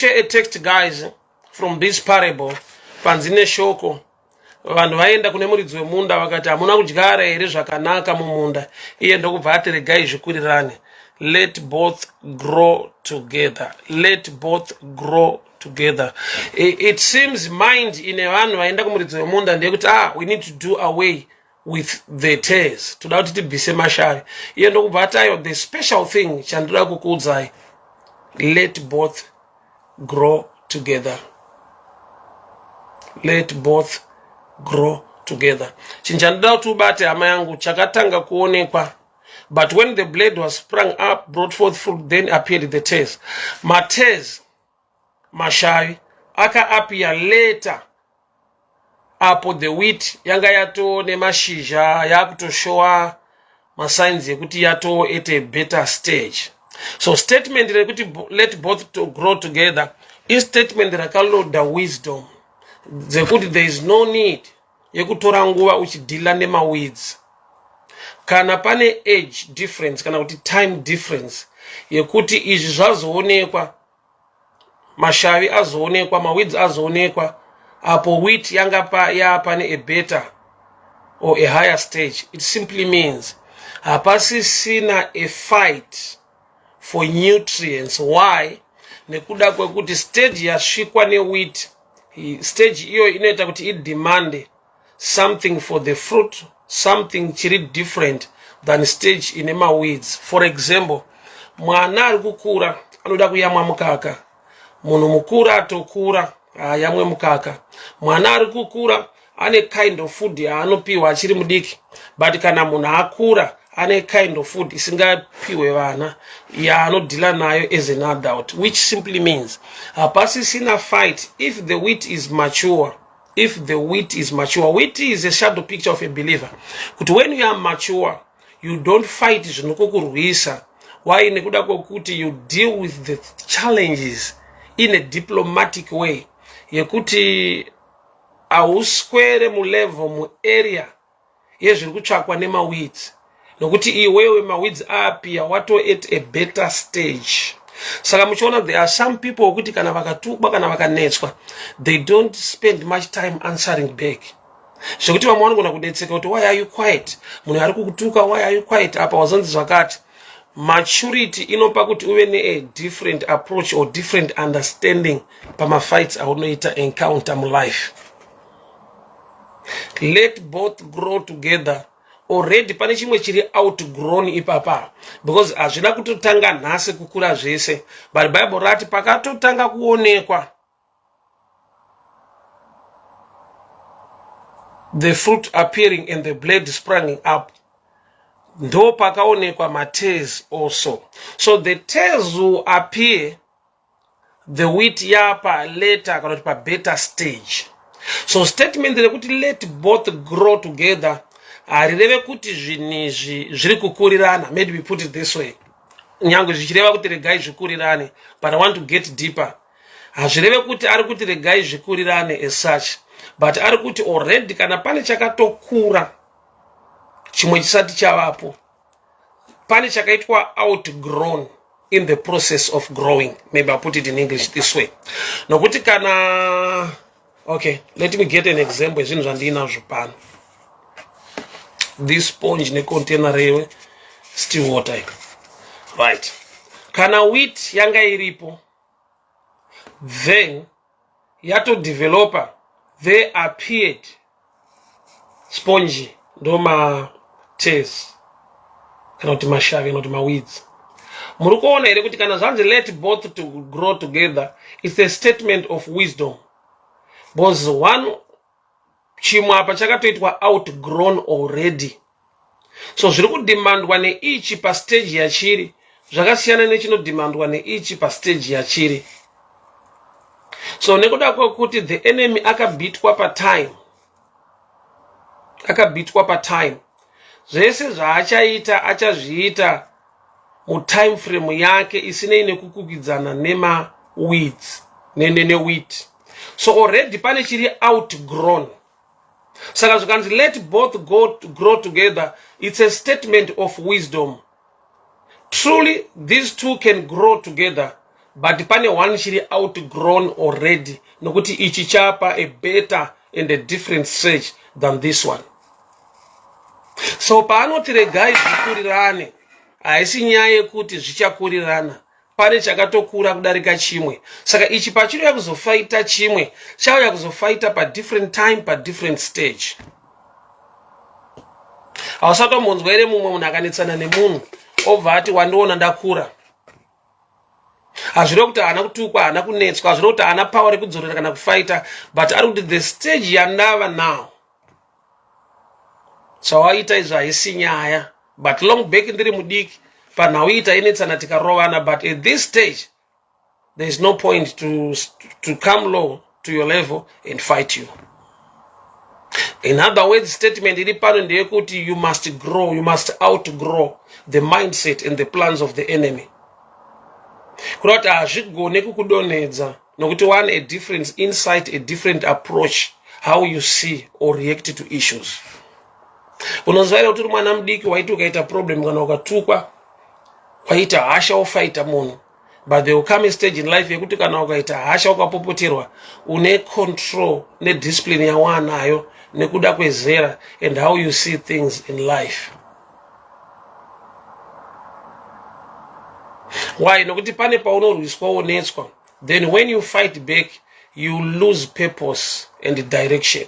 Share a text guys from this parable panzi neshoko vanhu vaenda kune muridzi wemunda vakati hamuna kudyara here zvakanaka mumunda iye ndokubva ati regai zvikurirane let both grow together let both grow together it seems mind ine vanhu vaenda kumuridzi wemunda ndeyekuti ah we need to do away with the tears toda kuti tibvise mashavi iye ndokubva ati ayo the special thing chandoda kukuudzai let both grow together let both grow together chinhu chandoda kuti ubate hama yangu chakatanga kuonekwa but when the blade was sprung up brought forth fruit then appeared the tears matears mashavi akaappear later apo the wheat yanga yato nemashizha yakutoshowa masigns ekuti yato at a better stage so statement rekuti let both to grow together istatement rakaloda wisdom dzekuti there is no need yekutora nguva uchidhila nemaweeds kana pane age difference kana kuti time difference yekuti izvi zvazoonekwa mashavi azoonekwa maweeds azoonekwa apo wheat yanga pa yapane a better or a higher stage it simply means hapasisina a fight for nutrients why nekuda kwekuti stage yasvikwa newheat stage iyo inoita kuti idemande something for the fruit something chiri different than stage ine maweeds for example mwana ari kukura anoda kuyamwa mukaka munhu mukuru atokura haayamwe mukaka mwana ari kukura ane kind of food yaanopiwa achiri mudiki but kana munhu akura ane kind of food isingapiwe vana yaanodhila nayo as an adult which simply means hapasisina fight if the wheat is mature if the wheat is mature wheat is a shadow picture of a believer kuti when you are mature you don't fight zvinokukurwisa why nekuda kwekuti you deal with the challenges in a diplomatic way yekuti hauswere mulevel muarea yezviri kutsvakwa nemaweeds nokuti iwewe maweeds aapia wato at a better stage saka muchiona there are some people wekuti kana vakatukwa kana vakanetswa they don't spend much time answering back zvekuti vamwe vanogona kunetseka kuti why are you quiet munhu ari kukutuka why are you quiet apa wazonzi zvakati maturity inopa kuti uve nea different approach or different understanding pamafights aunoita encounter mulife let both grow together already pane chimwe chiri outgrown ipapa because hazvina kutotanga nhasi kukura zvese but bible rati pakatotanga kuonekwa the fruit appearing and the blade spranging up ndo pakaonekwa matears also so the tears will appear the wheat yapa later kana kuti pabetter stage so statement rekuti let both grow together harireve kuti zvinhu izvi zviri kukurirana maybe we put it this way nyange zvichireva kuti regai zvikurirane but i want to get deeper hazvireve kuti ari kuti regai zvikurirane as such but ari kuti already kana pane chakatokura chimwe chisati chavapo pane chakaitwa outgrown in the process of growing maybe i put it in english this way nokuti kana okay let me get an example yezvinhu zvandiinazvo pano this sponge necontainer rewe still water right kana wheat yanga iripo then yatodeveloper they appeared sponge ndomates kana kuti mashavi kana kuti maweeds muri kuona here kuti kana zvanzi let both to grow together it's a statement of wisdom because one chimwe apa chakatoitwa outgrown already so zviri kudhimandwa neichi pastage yachiri zvakasiyana nechinodhimandwa neichi pastage yachiri so nekuda kwekuti the enemy akabhitwa patime akabhitwa patime zvese zvaachaita achazviita mutime frame yake isinei nekukukidzana nemaweeds newheat so already pane chiri outgrown saka zvikanzi let both go to grow together it's a statement of wisdom truly these two can grow together but pane one chiri outgrown already nokuti ichi chapa a better and a different search than this one. So paanoti regai zvikurirane, haisi nyaya yekuti zvichakurirana, pane chakatokura kudarika chimwe. Saka ichi pachinouya kuzofaita chimwe, chauya kuzofaita padifferent time, padifferent stage. Hausati wambonzwa here mumwe munhu akanetsana nemunhu obva ati wandiona ndakura? Hazvireve kuti haana kutukwa, haana kunetswa, hazvireve kuti haana power rekudzorera kana kufaita, but ari kuti the stage yandava now, zvawaita izvo haisi nyaya. But long back ndiri mudiki, panhau iyi tainetsana tikarovana, but at this stage there is no point to come low to your level and fight you. In other words, statement iri pano ndeyekuti you must grow, you must outgrow the mindset and the plans of the enemy. Kuda kuti hazvigone kukudonhedza nokuti one a different insight, a different approach, how you see or react to issues. Unoziva here kuti uri mwana mudiki waiti ukaita problem kana ukatukwa waita hasha wofaita munhu, but there will come a stage in life yekuti kana ukaita hasha ukapopoterwa, une control nediscipline yawaanayo nekuda kwezera and how you see things in life. Why? Nokuti pane paunorwiswa wonetswa, then when you fight back you lose purpose and direction.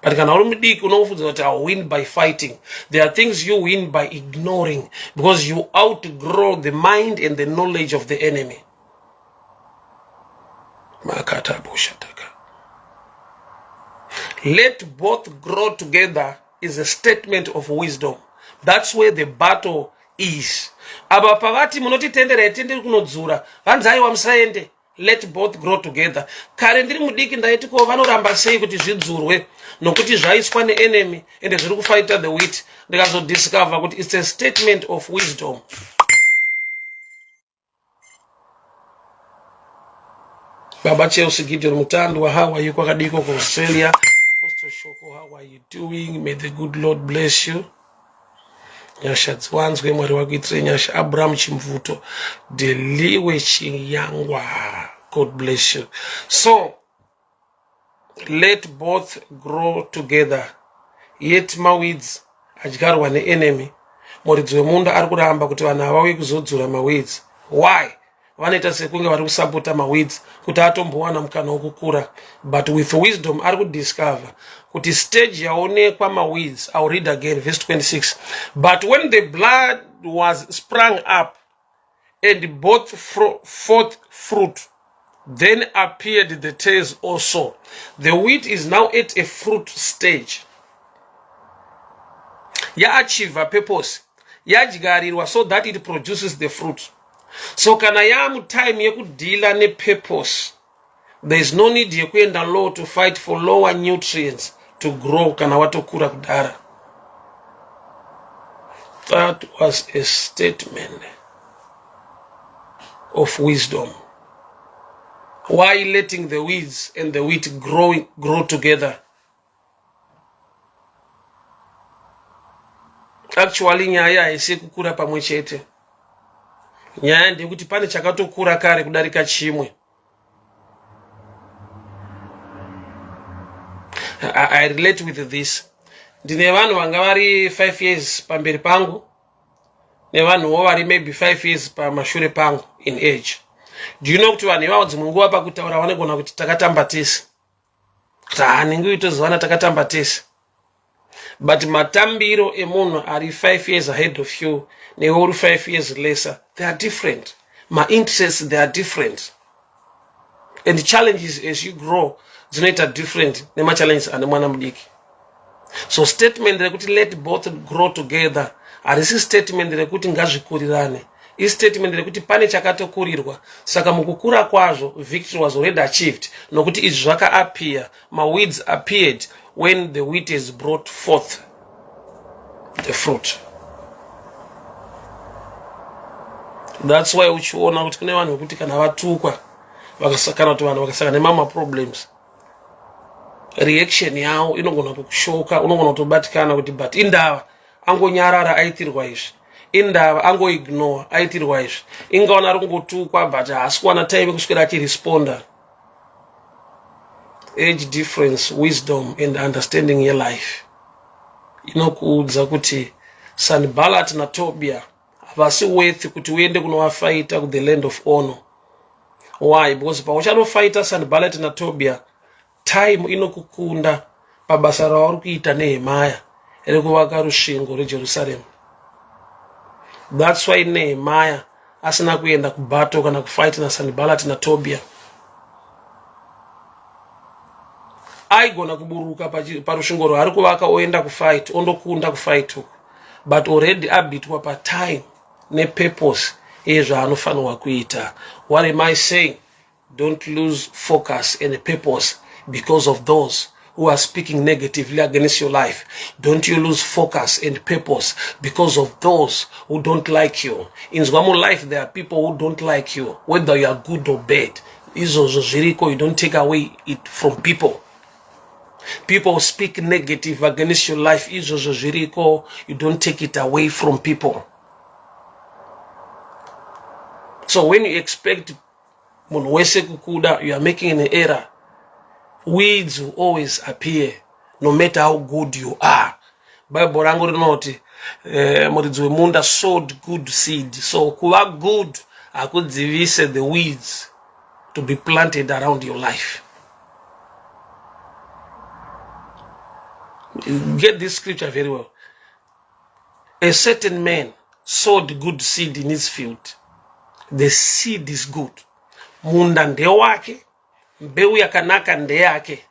But kana uri mudiki unofunza kuti I win by fighting. There are things you win by ignoring because you outgrow the mind and the knowledge of the enemy. Makata bushataka. Let both grow together is a statement of wisdom. That's where the battle is. Apa pavati munotitendera tenderi kunodzura, vanzi aiwa musaende, let both grow together. Kare ndiri mudiki ndaiti ko vanoramba sei kuti zvidzurwe nokuti zvaiswa neenemy ende zviri kufighta the wheat. Ndikazodiscover kuti it's a statement of wisdom. Baba Chelsea Gideon Mutandwa, how are you? Kwakadiko ku Australia. Apostle Shoko, how are you doing? May the good Lord bless you. Nyasha dziwanzwe, Mwari wakuitire nyasha. Abraham Chimvuto, Deliwe Chiyangwa, God bless you. So let both grow together. Yet maweeds adyarwa neenemy, muridzi wemunda ari kuramba kuti vanhu havauye kuzodzura maweeds. Why? Vanoita sekunge vari kusapota maweeds kuti atombowana mukana wokukura, but with wisdom ari kudiscover kuti stage yaonekwa maweeds. I'll read again verse 26. But when the blood was sprung up and both forth fruit, then appeared the tares also. The wheat is now at a fruit stage. Yaachieva purpose, yadyarirwa so that it produces the fruit. So kana yaamutime yekudhila nepurpose, there is no need yekuenda low to fight for lower nutrients to grow kana watokura kudhara. That was a statement of wisdom. Why letting the weeds and the wheat grow together? Actually nyaya haisi kukura pamwe chete, nyaya ndeyekuti pane chakatokura kare kudarika chimwe. I relate with this. Ndine vanhu vanga vari 5 years pamberi pangu nevanhuwo vari maybe 5 years pamashure pangu in age. Do you know kuti vanhu ivavo dzimwe nguva pakutaura vanogona kuti takatamba tese, kuti hanenge uitozivana takatamba tese, but matambiro emunhu ari 5 years ahead of you newe uri 5 years lesser, they are different. Mainterests, they are different, and challenges as you grow dzinoita different nemachallenges ane mwana mudiki. So statement rekuti let both grow together harisi statement rekuti ngazvikurirane, istatement rekuti pane chakatokurirwa. Saka mukukura kwazvo victory was already achieved, nokuti izvi zvakaappear, maweeds appeared when the wheat is brought forth the fruit. That's why uchiona kuti kune vanhu vekuti kana vatukwa kana kuti vanhu vakasangana nemamwe problems, reaction yavo inogona kukushoka, unogona kutobatikana kuti but indava angonyarara aitirwa izvi. Indava angoignore aitirwa izvi. Ingaona ari kungotukwa but haasi kuwana time kuswera achiresponda. Age difference, wisdom and understanding yelife inokuudza kuti Sanballat naTobia havasi worth kuti uende kunovafaita kuthe land of honor. Why? Because pauchanofaita Sanballat naTobia Time inokukunda pabasa rauri kuita Nehemiah rekuvaka rusvingo rweJerusarema. That's why Nehemiah asina kuenda kubattle kana kufight naSanballat naTobia. Aigona kuburuka parusvingo rwaari kuvaka oenda kufight ondokunda kufight uku but already abitwa patime nepurpose yezvaanofanirwa kuita. What am I saying? Don't lose focus and purpose because of those who are speaking negatively against your life. Don't you lose focus and purpose because of those who don't like you. In Zwamu life, there are people who don't like you, whether you are good or bad. Izvozvo zviriko, you don't take away it from people. People speak negative against your life. Izvozvo zviriko, you don't take it away from people. So when you expect munhu wese kukuda you are making an error weeds will always appear no matter how good you are bible rangu rinoti eh, muridzi wemunda sowed good seed so kuva good hakudzivise the weeds to be planted around your life get this scripture very well A certain man sowed good seed in his field. The seed is good. Munda ndewake, mbeu yakanaka ndeyake.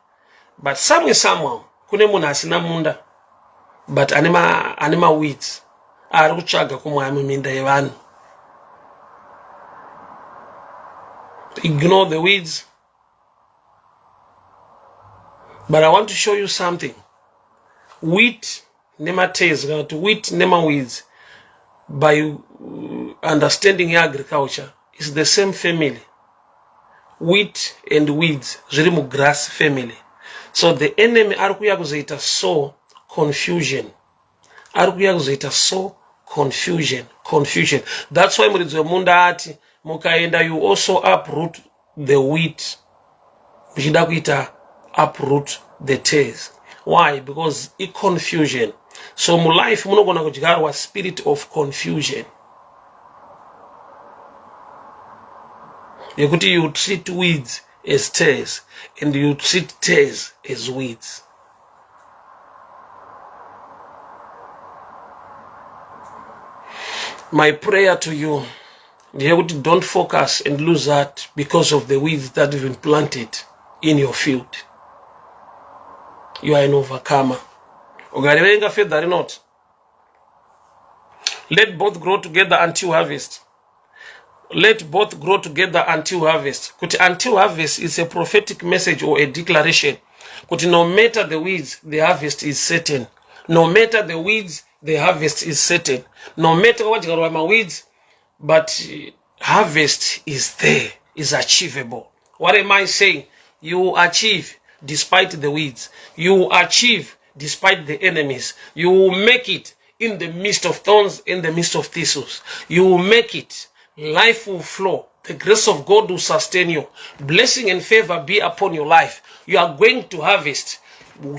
But somewhere somehow kune munhu asina munda but ane ma ane ma weeds ari kutsvaga kumwaya muminda yevanhu. Ignore the weeds. But I want to show you something. Wheat nemates kana kuti wheat nemaweeds by understanding yeagriculture is the same family wheat and weeds zviri mugrass family so the enemy ari kuuya kuzoita so confusion ari kuuya kuzoita so confusion confusion that's why muridzi wemunda ati mukaenda you also uproot the wheat muchida kuita uproot the tears why because iconfusion so mulife munogona kudyarwa spirit of confusion yekuti you treat weeds as tears and you treat tears as weeds my prayer to you ndeyekuti don't focus and lose heart because of the weeds that have been planted in your field you are an overcomer ukariverenga fedha rinoti let both grow together until harvest let both grow together until harvest kuti until harvest is a prophetic message or a declaration kuti no matter the weeds the harvest is certain no matter the weeds the harvest is certain no matter wadyarwa maweeds but harvest is there is achievable what am i saying you achieve despite the weeds you achieve despite the enemies you will make it in the midst of thorns in the midst of thistles you will make it life will flow the grace of god will sustain you blessing and favor be upon your life you are going to harvest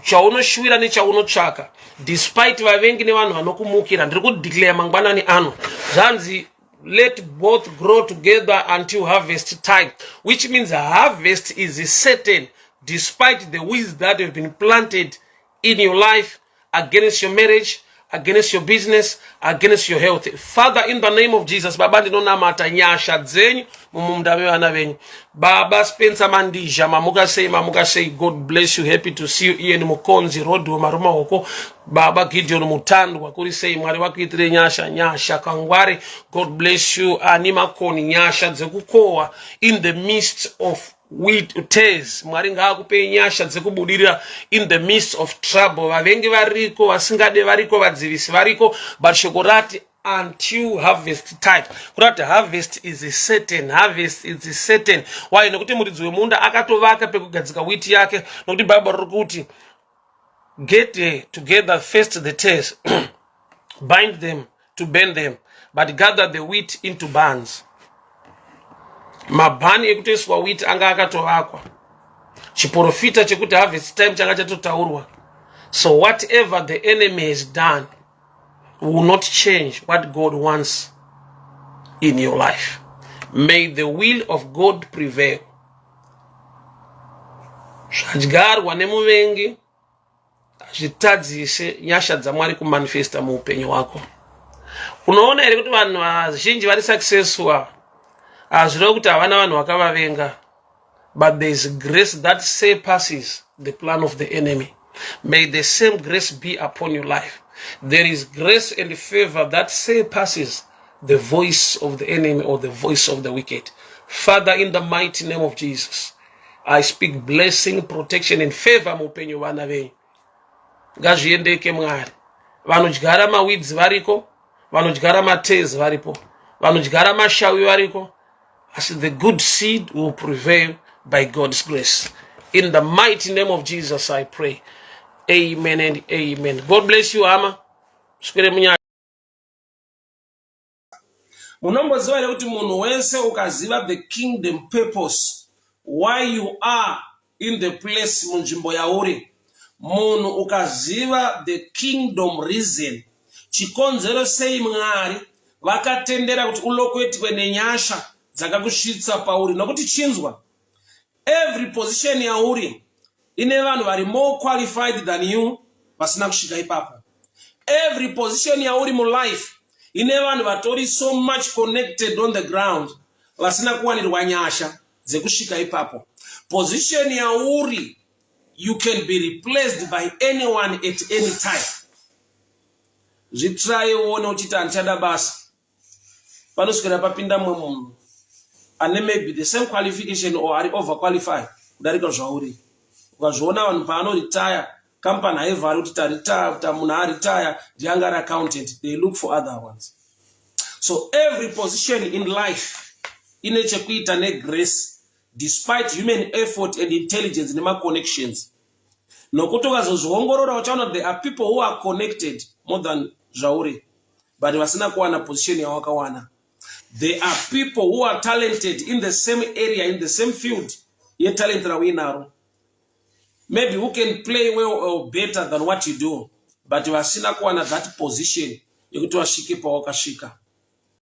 chaunoshuwira nechaunotsvaka despite vavengi nevanhu vanokumukira ndiri kudeclare mangwanani ano zvanzi let both grow together until harvest time which means harvest is certain despite the weeds that have been planted in your life against your marriage against your business against your health father in the name of jesus baba ndinonamata nyasha dzenyu mumunda mevana venyu baba spencer mandizha mamuka sei mamuka sei god bless you happy to see you ian mukonzi rodwo marumahoko baba gideon mutandwa kuri sei mwari vakuitire nyasha nyasha kangwari god bless you ani makoni nyasha dzekukohwa in the midst of with tears mwari ngaakupei nyasha dzekubudirira in the midst of trouble vavengi variko vasingade variko vadzivisi variko but shoko rati until harvest time kuda kuti harvest is certain harvest is certain why nekuti muridzi wemunda akatovaka pekugadzika witi yake nekuti bible riri kuti get together first the tears bind them to burn them but gather the wheat into barns. Mabhani ekutoiswa wheat anga akatovakwa. Chiprofita chekuti harvest time changa chatotaurwa. So whatever the enemy has done will not change what God wants in your life. May the will of God prevail. Zvadyarwa nemuvengi hazvitadzise nyasha dzaMwari kumanifesta muupenyu hwako. Unoona here kuti vanhu vazhinji vari successful ava, hazvireva kuti havana vanhu vakavavenga, but there is grace that surpasses the plan of the enemy. May the same grace be upon your life. There is grace and favor that surpasses the voice of the enemy or the voice of the wicked. Father, in the mighty name of Jesus, I speak blessing, protection and favor muupenyu vana venyu. Ngazviendeke, Mwari. Vanodyara maweeds variko, vanodyara matares varipo, vanodyara mashawi variko, asi the good seed will prevail by God's grace. In the mighty name of Jesus I pray, amen and amen. God bless you, hama. Svikire munyasha. Munomboziva here kuti munhu wese ukaziva the kingdom purpose, why you are in the place, munzvimbo yauri, munhu ukaziva the kingdom reason, chikonzero sei Mwari vakatendera kuti ulokwetwe nenyasha dzakakusvitsa pauri, nokuti chinzwa, every position yauri ine vanhu vari more qualified than you vasina kusvika ipapo. Every position yauri mulife ine vanhu vatori so much connected on the ground vasina kuwanirwa nyasha dzekusvika ipapo. Position yauri, you can be replaced by anyone at any time. Zvitrai uone uchiti handichada basa, panoswera papinda mumwe munhu ane maybe the same qualification or ari overqualified kudarika zvauri. Ukazviona vanhu paanoretire, company haivhari kuti taretire, kuti munhu aretire ndianga ari accountant. They look for other ones. So every position in life ine chekuita negrace, despite human effort and intelligence nemaconnections, nokuti ukazozviongorora uchaona there are people who are connected more than zvauri, but vasina kuwana position yawakawana. There are people who are talented in the same area, in the same field yetalent rauinaro, maybe who can play well or better than what you do, but vasina kuwana that position yekuti vasvike pawakasvika.